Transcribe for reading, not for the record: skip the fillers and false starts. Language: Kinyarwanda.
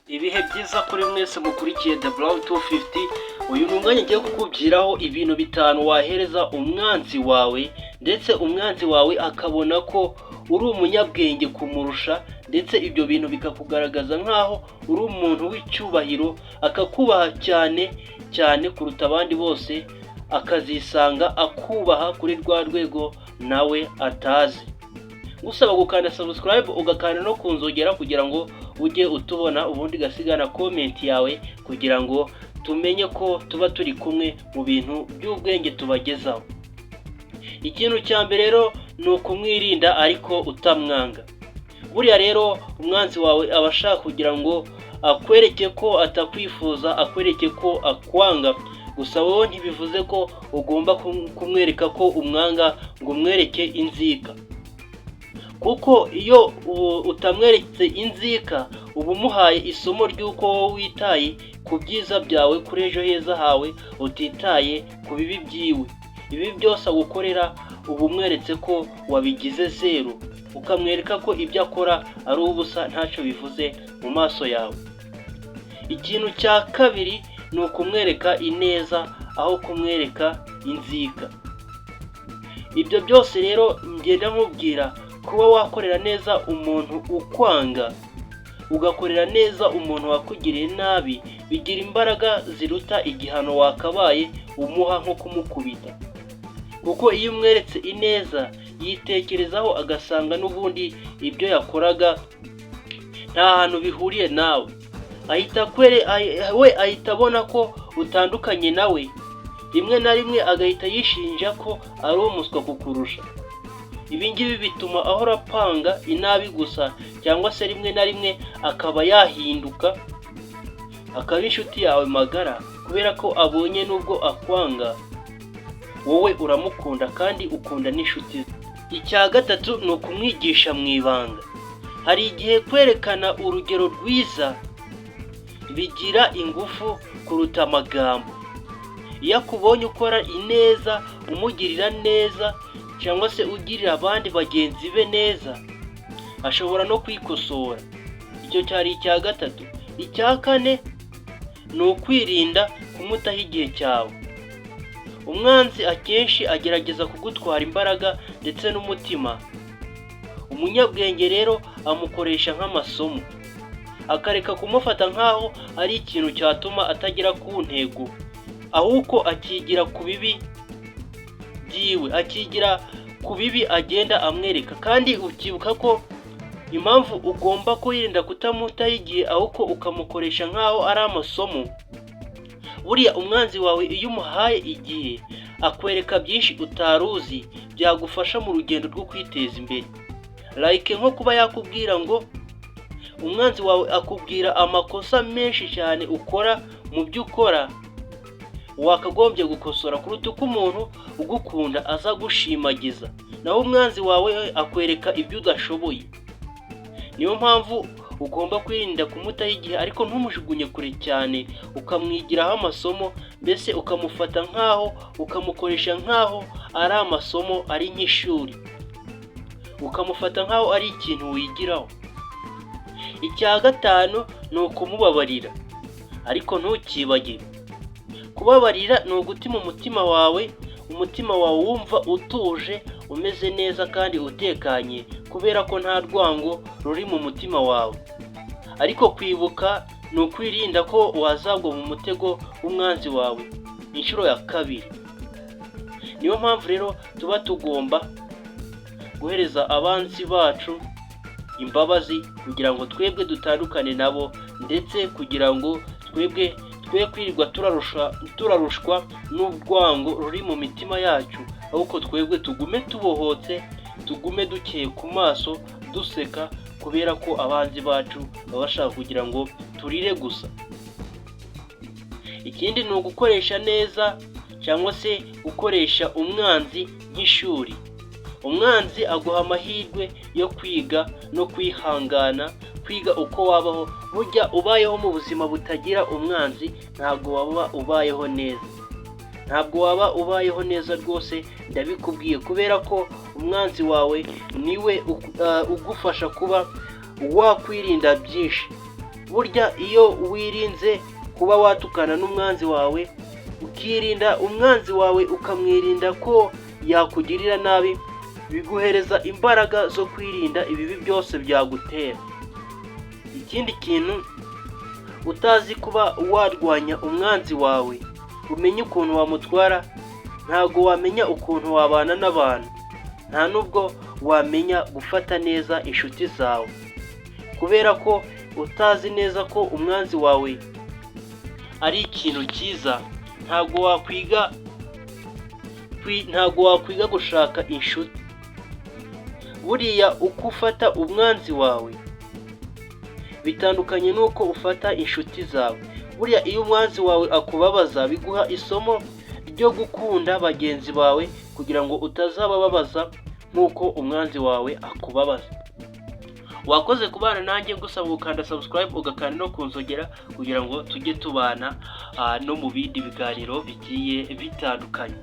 Ibihe byiza kuri mwese mukurikiye The Brown 250. Uyu ni umwanya ngiye kukubwiraho ibintu bitanu wahereza umwanzi wawe, ndetse umwanzi wawe akabona ko uri umunyabwenge kumurusha, ndetse ibyo bintu bikakugaragaza nk'aho uri umuntu w'icyubahiro, akakubaha cyane cyane kuruta abandi bose, akazisanga akubaha kuri rwa rwego nawe atazi. Gusaba gukanda subscribe, ugakanda no ku nzogera kugira ngo ujye utubona, ubundi ugasigana comment yawe kugira ngo tumenye ko tuba turi kumwe mu bintu by'ubwenge tubagezaho. Ikintu cya mbere rero ni ukumwirinda ariko utamwanga. Buriya rero umwanzi wawe aba ashaka kugira ngo akwereke ko atakwifuza, akwereke ko akwanga. Gusa wowe ntibivuze ko ugomba kumwereka ko umwanga ngo umwereke inzika, kuko iyo utamweretse inzika uba umuhaye isomo ry'uko wowe witaye ku byiza byawe, kuri ejo heza hawe, utitaye ku bibi byiwe. Ibi byose agukorera uba umweretse ko wabigize zeru, ukamwereka ko ibyo akora ari ubusa, ntacyo bivuze mu maso yawe. Ikintu cya kabiri ni ukumwereka ineza aho kumwereka inzika. Ibyo byose rero ngenda nkubwira, kuba wakorera neza umuntu ukwanga, ugakorera neza umuntu wakugiriye nabi, bigira imbaraga ziruta igihano wakabaye umuha nko kumukubita, kuko iyo umweretse ineza yitekerezaho agasanga n'ubundi ibyo yakoraga nta hantu bihuriye nawe. Ahita we ahita abona ko utandukanye nawe, rimwe na rimwe agahita yishinja ko ari umuswa kukurusha. Ibi ngibi bituma ahora apanga inabi gusa, cyangwa se rimwe na rimwe akaba yahinduka akaba inshuti yawe magara, kubera ko abonye nubwo akwanga wowe uramukunda kandi ukunda n'inshuti ze. Icya gatatu ni ukumwigisha mu ibanga. Hari igihe kwerekana urugero rwiza bigira ingufu kuruta amagambo. Iyo akubonye ukora ineza, umugirira neza cyangwa se ugirira abandi bagenzi be neza, ashobora no kwikosora. Icyo cyari icya gatatu. Icya kane ni ukwirinda kumutaho igihe cyawe. Umwanzi akenshi agerageza kugutwara imbaraga ndetse n'umutima. Umunyabwenge rero amukoresha nk'amasomo, akareka kumufata nk'aho ari ikintu cyatuma atagera ku ntego, ahubwo akigira ku bibi byiwe, akigira ku bibi agenda amwereka. Kandi ukibuka ko impamvu ugomba kwirinda kutamutaho igihe, ahubwo ukamukoresha nk'aho ari amasomo, buriya umwanzi wawe iyo umuhaye igihe akwereka byinshi utari uzi byagufasha mu rugendo rwo kwiteza imbere, like nko kuba yakubwira ngo umwanzi wawe akubwira amakosa menshi cyane ukora mu byo ukora wakagombye gukosora, kuruta uko umuntu ugukunda aza gushimagiza. Naho umwanzi wawe akwereka ibyo udashoboye. Niyo mpamvu ugomba kwirinda kumutaho igihe, ariko ntumujugunye kure cyane, ukamwigiraho amasomo, mbese ukamufata nk'aho, ukamukoresha nk'aho ari amasomo, ari nk'ishuri, ukamufata nk'aho ari ikintu wigiraho. Icya gatanu ni ukumubabarira ariko ntukibagire. Kubabarira ni ugutima umutima wawe, umutima wawe wumva utuje, umeze neza kandi utekanye, kubera ko nta rwango ruri mu mutima wawe. Ariko kwibuka ni ukwirinda ko wazagwa mu mutego w'umwanzi wawe inshuro ya kabiri. Niyo mpamvu rero tuba tugomba guhereza abanzi bacu imbabazi kugira ngo twebwe dutandukane nabo, ndetse kugira ngo twebwe twe kwirirwa turarushwa n'urwango ruri mu mitima yacu, ahubwo twebwe tugume tubohotse, tugume dukeye ku maso, duseka, kubera ko abanzi bacu baba bashaka kugira ngo turire gusa. Ikindi ni ugukoresha neza cyangwa se gukoresha umwanzi nk'ishuri. Umwanzi aguha amahirwe yo kwiga no kwihangana, kwiga uko wabaho. Burya ubayeho mu buzima butagira umwanzi ntabwo waba ubayeho neza, ntabwo waba ubayeho neza rwose, ndabikubwiye, kubera ko umwanzi wawe niwe ugufasha kuba wakwirinda byinshi. Burya iyo wirinze kuba watukana n'umwanzi wawe, ukirinda umwanzi wawe, ukamwirinda ko yakugirira nabi, biguhereza imbaraga zo kwirinda ibibi byose byagutera. Ikindi kintu, utazi kuba warwanya umwanzi wawe, umenye ukuntu wamutwara, ntabwo wamenya ukuntu wabana n'abantu, nta nubwo wamenya gufata neza inshuti zawe, kubera ko utazi neza ko umwanzi wawe ari ikintu cyiza. Ntabwo wakwiga gushaka inshuti. Buriya uko ufata umwanzi wawe bitandukanye n'uko ufata inshuti zawe. Buriya iyo umwanzi wawe akubabaza, biguha isomo ryo gukunda bagenzi bawe kugira ngo utazabababaza nk'uko umwanzi wawe akubabaza. Wakoze kubana nanjye, gusaba gukanda subscribe, ugakanda no ku nzogera kugira ngo tujye tubana no mu bindi biganiro bigiye bitandukanye.